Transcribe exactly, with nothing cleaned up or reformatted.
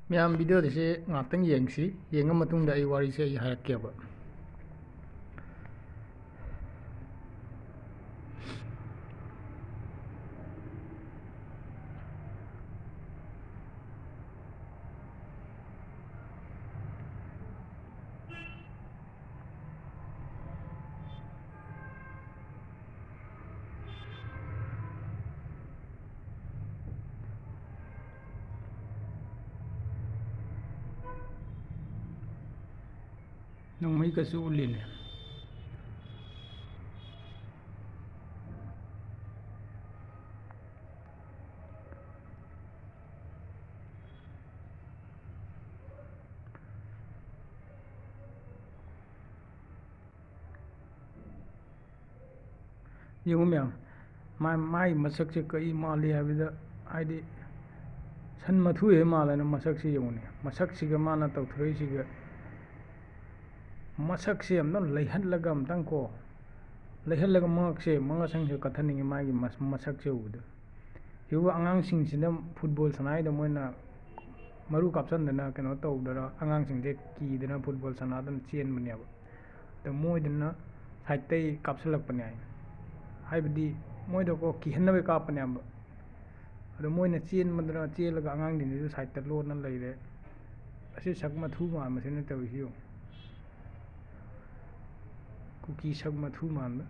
ꯃꯌꯥꯝ, video ꯁꯦ ꯉꯥꯛꯇꯪ ꯌꯦꯡꯁꯤ꯫ ꯌꯦꯡꯉ ꯃꯇꯨꯡꯗ ꯑꯩ ꯋꯥꯔꯤꯁꯦ ꯑꯩ ꯍꯥꯏꯔꯛꯀꯦꯕ꯫ ꯅꯣꯡꯃꯩꯒꯁꯨ ꯎꯠꯂꯤꯅꯦ꯫ ꯌꯦꯡꯉꯨ ꯃꯌꯥꯝ, ꯃꯥ-, ꯃꯥꯒꯤ ꯃꯁꯛꯁꯦ ꯀꯔꯤ ꯃꯥꯜꯂꯤ ꯍꯥꯏꯕꯗ, ꯍꯥꯏꯗꯤ ꯁꯟ ꯃꯊꯨ ꯍꯦꯛ ꯃꯥꯜꯂꯦꯅ ꯃꯁꯛꯁꯦ ꯌꯦꯡꯉꯨꯅꯦ꯫ ꯃꯁꯛꯁꯤꯒ ꯃꯥꯅ ꯇꯧꯊꯣꯔꯛꯏꯁꯤꯒ, ꯃꯁꯛꯁꯦ ꯑꯝꯇꯪ ꯂꯩꯍꯜꯂꯒ ꯑꯝꯇꯪ ꯀꯣ, ꯂꯩꯍꯜꯂꯒ ꯃꯉꯛꯁꯦ, ꯃꯉꯛꯁꯝꯁꯦ ꯀꯠꯊꯟꯅꯤꯡꯉꯤ ꯃꯥꯒꯤ ꯃꯁ-, ꯃꯁꯛꯁꯦ ꯎꯕꯗ꯫ ꯁꯤꯕꯨ ꯑꯉꯥꯡꯁꯤꯡꯁꯤꯅ football ꯁꯥꯟꯅꯔꯤꯗ ꯃꯣꯏꯅ ꯃꯔꯨ ꯀꯥꯞꯁꯟꯗꯅ ꯀꯩꯅꯣ ꯇꯧꯗꯅ ꯑꯉꯥꯡꯁꯤꯡꯁꯦ ꯀꯤꯗꯅ football ꯁꯥꯟꯅꯗꯅ ꯆꯦꯟꯕꯅꯦꯕ꯫ ꯑꯗꯣ ꯃꯣꯏꯗꯨꯅ side ꯇꯩ ꯀꯥꯞꯁꯤꯜꯂꯛꯄꯅꯦ ꯍꯥꯏ꯫ ꯍꯥꯏꯕꯗꯤ ꯃꯣꯏꯗꯀꯣ ꯀꯤꯍꯟꯅꯕꯒꯤ ꯀꯥꯞꯄꯅꯦꯕ꯫ ꯑꯗꯣ ꯃꯣꯏꯅ ꯆꯦꯟꯕꯗꯨꯅ ꯆꯦꯜꯂꯒ ꯑꯉꯥꯡꯁꯤꯡꯗꯨꯁꯨ side ꯇ ꯂꯣꯟꯅ ꯂꯩꯔꯦ꯫ ꯑꯁꯤ ꯁꯛ ꯃꯊꯨ ꯃꯥꯟꯕꯁꯤꯅ ꯇꯧꯔꯤꯁꯤ ꯌꯦꯡꯉꯨ꯫ ꯀꯨꯀꯤ ꯁꯛ ꯃꯊꯨ ꯃꯥꯟꯕ꯫